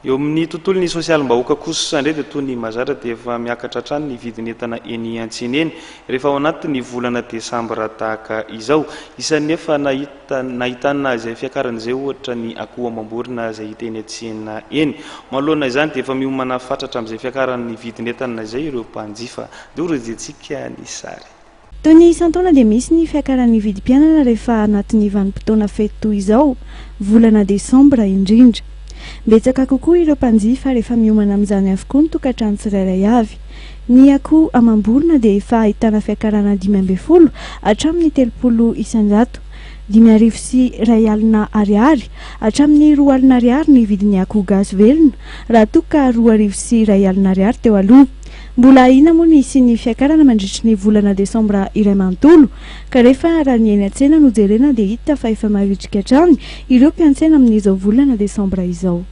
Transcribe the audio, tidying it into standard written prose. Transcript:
Eo amin'ny tontolon'ny sosialim-bahoaka kosa indray dia toy ny mahazatra dia efa miakatra hatrany ny vidin'entana eny an-tsena eny rehefa ao anatin'ny volana desambra tahaka izao. Isan'ny efa nahita nahitana izay fiakarana izay ohatra ny akoho amam-borona izay hita eny an-tsena eny. Manoloana izany dia efa miomana fatratra amin'izay fiakaran'ny vidin'entana izay ireo mpanjifa. Andeha horejentsika ny sary. Toy ny isan-taona dia misy ny fiakaran'ny vidim-piainana rehefa anatin'ny vanim-potoana fety toy izao, volana desambra indrindra. Betsaka kokoa ireo mpanjifa rehefa miomana amin'izany avokoa ny tokantrano tsirairay avy. Ny akoho amam-borona dia efa ahitana fiakarana 15 hatramin'ny 30 isan-jato. 2150 ariary hatramin'ny 2000 ariary ny vidin'ny akoho gasy velona raha toa ka 2100 ariary teo aloha. Mbola ahiana moa ny hisian'ny fiakarana mandritry ny volana desambra iray manontolo, ka rehefa raha ny eny an-tsena no jerena dia hita fa efa mavitrika hatrany ireo mpiantsena amin'izao volana desambra izao.